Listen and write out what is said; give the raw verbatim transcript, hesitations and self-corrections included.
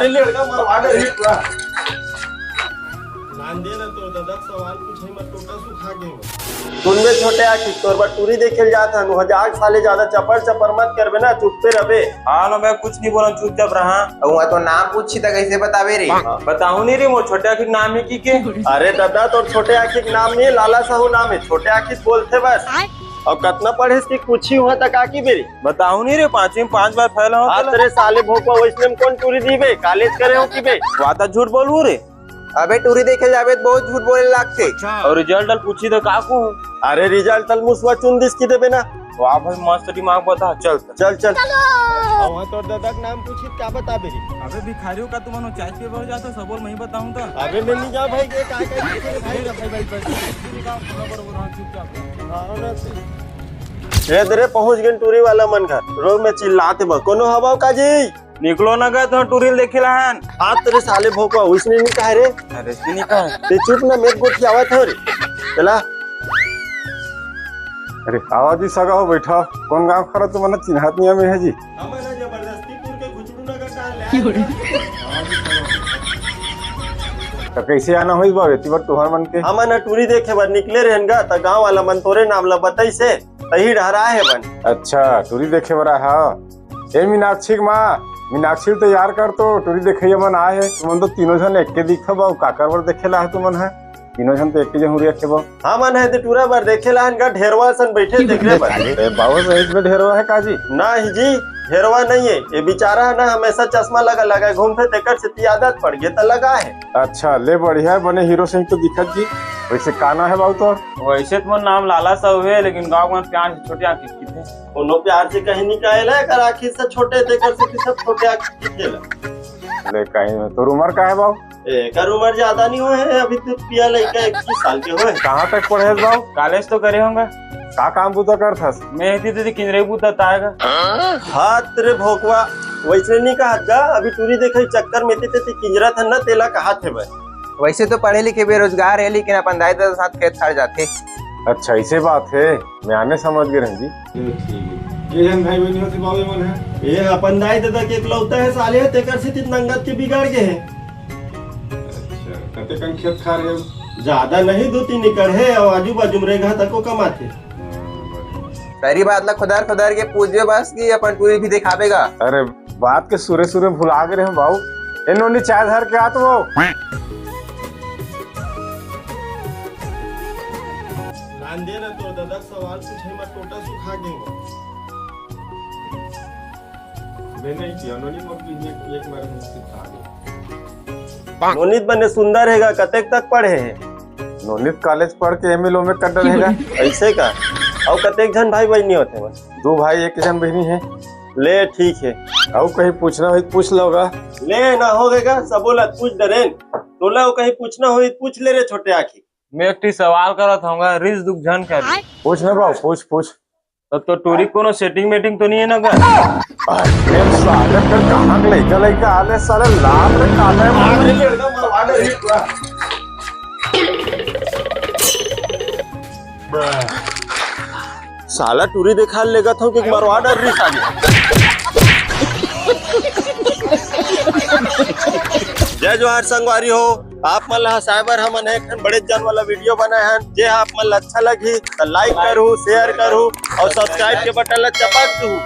लड़का मरवा दे रे पूरा। ध्यान दे ना, तोर ददा के सवाल पूछे म टोटा सुखा गे हो। सुन बे छोटे आँखी, तोर बर टूरी देखे ल जात हन, वहाँ जाके साले ज्यादा चपर चपर मत करबे ना, चुप्पे रबे। हाँ ना, मैं कुछ नहीं बोला, चुपचाप रहा। अउ वहाँ तो नाम पूछी त कैसे बताबे रे? बताहूँ नहीं रे, मोर छोटे आँखी नाम है की के? अरे ददा, तोर छोटे आँखी के नाम नहीं, लाला साहू नाम है, छोटे आँखी बोलथे बस। अउ कतना पढ़ेस कि कुछ ही हुआ तक आकी बेरी। बताहूँ नहीं रे, पाँचवीं में पाँच बार फेल हो हाँ। तेरे साले भोकवा, वैसने में कौन टूरी दीबे? कॉलेज करे हो कि बे? वाता झूठ बोलू रे। अबे टूरी देखे जाबे त बहुत झूठ बोले लागथे। अउ रिजल्ट ल पूछी त का कहूँ? अरे रिजल्ट ल मुसवा चुन दिस कि देबे ना। वाह भाई, मस्त दिमाग बता, चल। चल चल। अउ वहाँ तोर ददा के नाम पूछी त का बताबे रे? अबे भिखारी हो का तुमन चाय पिए बर जात हो? सबो ल मैं ही बताहूँ त। अबे मैं नहीं जा भाई, ये का का चुपचाप। रे दरे पहुँच गेन टूरी वाला मन घर। रो में चिल्लात हे बा, कोनो हवव का जी? निकलो ना गा, तो टूरी ल देखे ला हन। हाँ तेरे साले भोकवा, वैसने नहीं कहे रे। अरे, वैसने नहीं कहे। ते चुप ना, मेरे गोठियावत हो रे। चला। अरे, आवा जी सगा हो, बैठा। कौन गाँव खड़ा, तुमन चिन्हात नहीं हमें है जी? हमन ह जबरदस्तीपुर के घुचड़ू नगर डाल ले। तो कैसे आना होइस बा, एती बर तुहर मन के? हमन ह टूरी देखे बर निकले रहेन गा, त गाँव वाला मन तोरे नाम ला बताइस हे, तही डहर आए हे बन। अच्छा, टूरी देखे बर आए हा। ए मीनाक्षी के माँ, मीनाक्षी ल तैयार कर तो, टूरी देखइया मन आए हे। तुमन तो तीनों झन एके दिखत हव, काकर बर देखे ला आए तुमन ह? तीनों झन तो एके जन हुरिया खेबो। हमन ह ते टूरा बर देखे ला हन गा, ढेरवा सन बैठे देख रे बर। ए बाबू, सही में ढेरवा है का जी? नहीं जी, ढेरवा नहीं है। ये बेचारा है ना, हमेशा चश्मा लगा लगा घूमथे, तेकर सेती आदत पड़ गे त लगा है। अच्छा, ले बढ़िया है, बने हीरो सही तो दिखत जी। वैसे का नाम है बाबू तोर? वैसे तो मोर नाम लाला साहू है, लेकिन गाँव में प्यार से छोटे आँखी किथे। कोनो प्यार से कहीं नहीं कहेला, एकर आँखी से छोटे, तेकर सेती सब छोटे आँखी किथेला। ले कहीं में तोर उम्र का है बाबू? एकर उम्र ज्यादा नहीं होए हे, अभी तो पिया लइका इक्कीस साल के होए। कहाँ तक पढ़े हस बाबू? कॉलेज तो करे होंगे। का काम बूता करथस? मैं एती तेती किंजरे बूता ताएगा। हाथ रे भोकवा, वैसे नहीं कहत गा, अभी टूरी देखे चक्कर में एती तेती किंजरत हन ना, तेला कहत हे बस। वैसे तो पढ़े लिखे बेरोजगार है, लेकिन अपन दाई ददा साथ खेत खार जाथे। अच्छा, ऐसे बात है, मैं आने समझ गए रहूं जी। ये ठीक है। ये जन भाई बहन होते बाबे मन है। ये अपन दाई ददा के इकलौता है साले, तेकर से नंगत के बिगाड़ गए है। अच्छा, कते कन खेत खार है? ज्यादा नहीं, दो तीन एकड़ है और आजू बाजू में रेगहा तको कमाथे। हाँ, बढ़िया। सारी बात ला खुदार खुदार के पूछबे बस कि अपन टूरी भी दिखावेगा। अरे बात के सुरे सुरे भुला गए हम बाबू। ए नोनी, चाय धर के आ तो। ध्यान दे ना, तो ददा सवाल पूछे म टोटा सुखा गेंव। मैं नहीं किया, नोनी मोर की एक, एक बार में सिखा दे। नोनित बने सुंदर हेगा, कतेक तक पढ़े हे? नोनित कॉलेज पढ़ के एमए ल ओमे कर डरे हेगा। ऐसे का? अउ कतेक झन भाई बहिनी होथे बस? दो भाई, एक झन बहिनी है। ले ठीक है। अउ कहीं पूछना होही त पूछ लो गा। ले ना होगे गा, सबो ला पूछ डरेन। तोला अउ कहीं पूछना होही त पूछ ले रे छोटे आँखी। मैं एक ठी सवाल करत हूँ गा, रिस दुख झन कर। पूछ ना बाबू, पूछ, पूछ। तो, तो टूरी कोनो सेटिंग मेटिंग तो नहीं है ना गा? अरे साले, फिर कहाँ के लइका, लइका आले साले, लात रे काले मार। अरे लड़का मरवा दे रे पूरा। साला टूरी देखा लेगत हूँ कि मरवा डर रही साली। जय जोहार संगवारी हो, आप मन ला हंसाए बर हमन एक ठन बड़े जन वाला वीडियो बनाए हन। जे आप मन ला अच्छा लगही त लाइक करहू, शेयर करहू और सब्सक्राइब के बटन ला चपक दू।